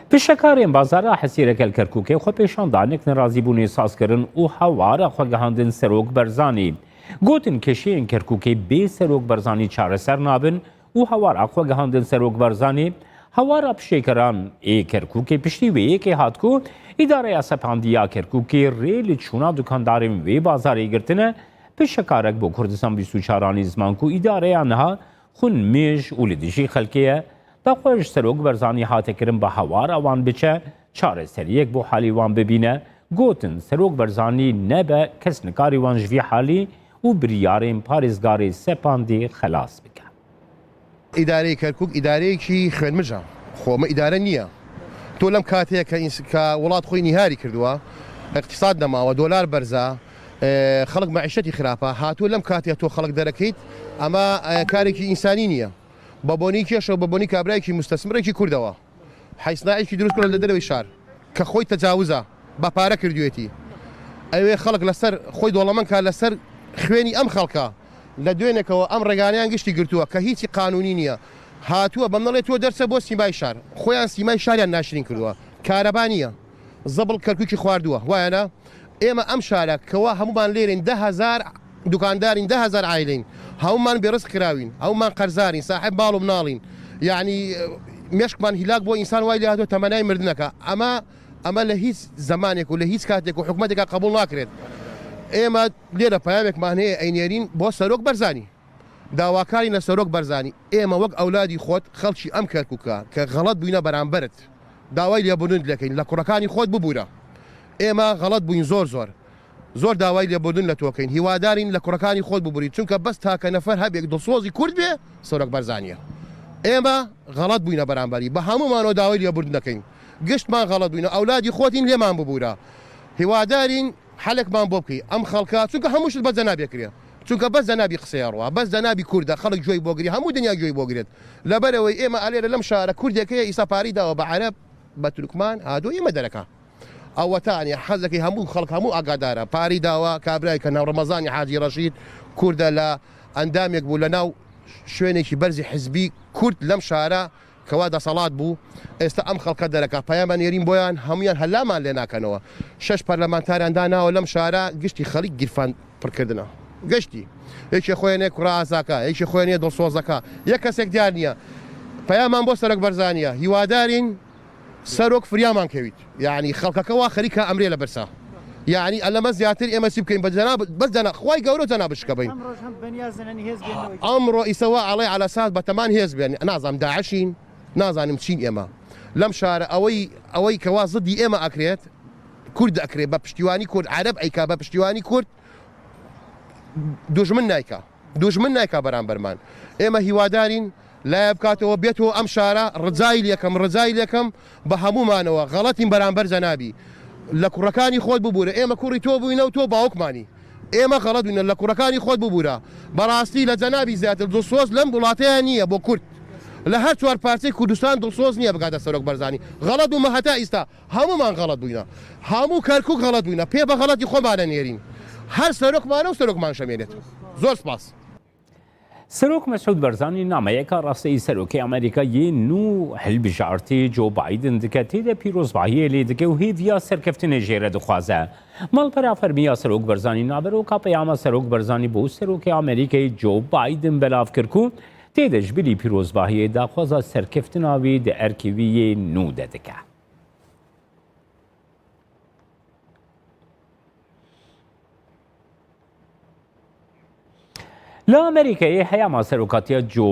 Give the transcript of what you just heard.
Pişekarên bazara Hesîreke li Kerkûkê xwepêşandanek nerazîbûnê saz kirin û hewara xwe gihandin Serok Berzanî. Gotin kêşeyên Kerkûkê bê Serok Berzanî çareser nabin û hewara xwe gihandin Serok Barzanî. Hewara pişêkeran ê Kerkûkê piştî wê yekê hat ku îdareya sepandî ya Kerkûkê rê li çûna dukandarên wê bazarê girtine. Pişekarek bo Kurdistan 24 anî ziman ku îdareya niha xwin mêj û li dijî xelkê ye. Daxwaz ji Serok Barzanî hate kirin bi hewara wan biçe, çareseriyek bo halê wan bibîne. Gotin Serok Barzanî nebe kes nikarî wan ji vî halî û biryarên parêzgarê sepandî xelas bike. ئیدارەی کەرکوک ئیدارەیەکی خوێنمژە، خۆ ئەمە ئیدارە نییە. تۆ لەم کاتەیە کە کە وڵات خۆی نیهاری کردووە، ئیقتیساد نەماوە، دۆلار بەرزە، خەڵک مەعیشەتی خراپە، هاتووە لەم کاتەیە تۆ خەڵک دەرەکەیت، ئەمە کارێکی ئینسانی نییە. بە بۆنەی کێشەوە، بە بۆنەی کابرایەکی موستەسمرێکی کوردەوە. حەیسناعێکی دروست کردوە لە دەرەوەی شار کە خۆی تەجاوزە بە پارە کردوێتی ئەوێ خەڵک لەسەر خۆی دۆڵەمەند کا لەسەر خوێنی ئەم خەڵکە لە دوێنێکەوە ئەم ڕێگانیان گشتی گرتووە کە هیچی قانونی نییە هاتووە بەم نەڵێ تۆ دەرچە بۆ سیمای شار خۆیان سیمای شاریان ناشرین کردووە کارەبا نییە زبڵ کەرکوکی خواردووە وایە نا؟ ئێمە ئەم شارە کەوا هەموومان لێرەین 10,000 دوکاندارین 10,000 عایلەین هەموومان بێ ڕزق کراوین هەموومان قەرزارین ساحێب ماڵ و مناڵین یعنی مێشکمان هیلاک بۆ ئینسان وای لێ هاتووە تەمەنای مردنەکە ئەمە ئەمە لە هیچ زەمانێک و لە هیچ کاتێک و حکومەتێکا قبوڵ ناکرێت ئێمە لێرە پەیامێکمان هەیە ئەینێرین بۆ سەرۆک بەرزانی داواکارین لە سەرۆک بەرزانی ئێمە وەک ئەولادی خۆت خەڵکی ئەم کەرکوکە کە غەڵەت بووینە بەرامبەرت داوای لێبوردنت لێکەین لە کوڕەکانی خۆت ببورە ئێمە غەڵەت بووین زۆر زۆر زۆر داوای لێبوردن لە تۆکەین هیوادارین لە کوڕەکانی خۆت ببوری چونکە بەس تاکە نەفەر هەبێک دڵسۆزی کورد بێ سەرۆک بەرزانیە ئێمە غەڵەت بووینە بەرامبەری بە هەموومانەوە داوای لێبوردن دەکەین گشتمان غەڵەت بووینە ئەولادی خۆتین لێمان ببورە هیوادارین حەلێکمان بۆ بکەی ئەم خەڵکە چونکە هەموو شت بەس جەنابێ کرێ چونکە بەس جەنابی قسەی ئەڕوا بەس جەنابی کوردە خەڵک گوێی بۆ گری هەموو دنیا گوێی بۆ گرێت لەبەرئەوەی ئێمە ئەلێرە لەم شارە کوردێک هەیە ئیستا پارەی داوە بە عەرەب بە تورکمان هاتووە ئێمە دەرەکا ئەوەتانی حەزەکەی هەموو خەڵک هەموو ئاگادارە پارەی داوە کابرای کە ناو ڕەمەزانی حاجی ڕەشید کوردە لە ئەندامێک بوو لە ناو شوێنێکی بەرزی حزبی کورد لەم شارە کەوا دەسەڵات بوو ئێستا ئەم خەڵکە دەرەکا پەیام ئەنێرین بۆیان هەموویان هەلامان لێ ناکەنەوە شەش پەرلەمانتاریان داناوە لەم شارە گشتی خەڵک گیرفان پڕکردنە گشتی یەکێ خۆیەنێ کوڕە ئازاکە یەکێ خۆیەنێ دڵسۆزەکە یەک کەسێک دیار نییە پەیامان بۆ سەرۆک بەرزانیە هیوادارین سەرۆک فریامان کەویت یعنی خەڵکەکە وا خەریکە ئەمرێ لە برسا یعنی ئەلەمە زیاتر ئێمە چی بکەین بە جەناب بەس جەنا خوای گەورە جەناب شکە بین ئەمڕۆ ئیسە وا ئەڵێ عەلە ساس بەتەمان هێز بێن نازانم داعشین نازانم چین ئێمە لەم شارە ئەوەی ئەوەی کەوا زدی ئێمە ئەکرێت کورد ئەکرێت بە پشتیوانی کورد عەرەب ئەیکا بە پشتیوانی کورد دوژمن نایکا دوژمن نایکا بەرامبەرمان ئێمە هیوادارین لایە بکاتەوە بێتەوە ئەم شارە ڕجای لێکەم ڕجای لێکەم بە هەموومانەوە غەڵەتین بەرامبەر جەنابی لە کوڕەکانی خۆت ببورە ئێمە کوڕی تۆ بووینە و تۆ باوکمانی ئێمە غەڵەت بووینە لە کوڕەکانی خۆت ببورە بەڕاستی لە جەنابی زیاتر دڵسۆز لەم وڵاتەیە نییە بۆ کورد لە هەر چوار پارچەی کوردستان دڵسۆز نییە بگاتە سەرۆک بەرزانی غەڵەت بوومە هەتا ئیستا هەموومان غەڵەت بووینە هەموو کەرکوک غەڵەت بووینە پێ بە غەڵەتی خۆمانە نێرین هەر سەرۆکمانە و سەرۆکمان شەمێنێت زۆر سپاس. سەرۆک مەسعود بەرزانی نامەیەک ئاڕاستەی سەرۆکی ئەمریکا یê nû hilbijartî Joe Biden dike tê de pîrozbahiyê lê dike û hêviya serkeftinê jê re dixwaze. Malpera fermî ya Serok Berzanî naveroka peyama Serok Berzanî bo Serokê Amerîkayê Joe Biden belav kir ku tê de ji bilî pîrozbahiyê daxwaza serkeftina wî di erkê wî yê nû de dike. Li Amerîkayê heyama serokatiya Joe.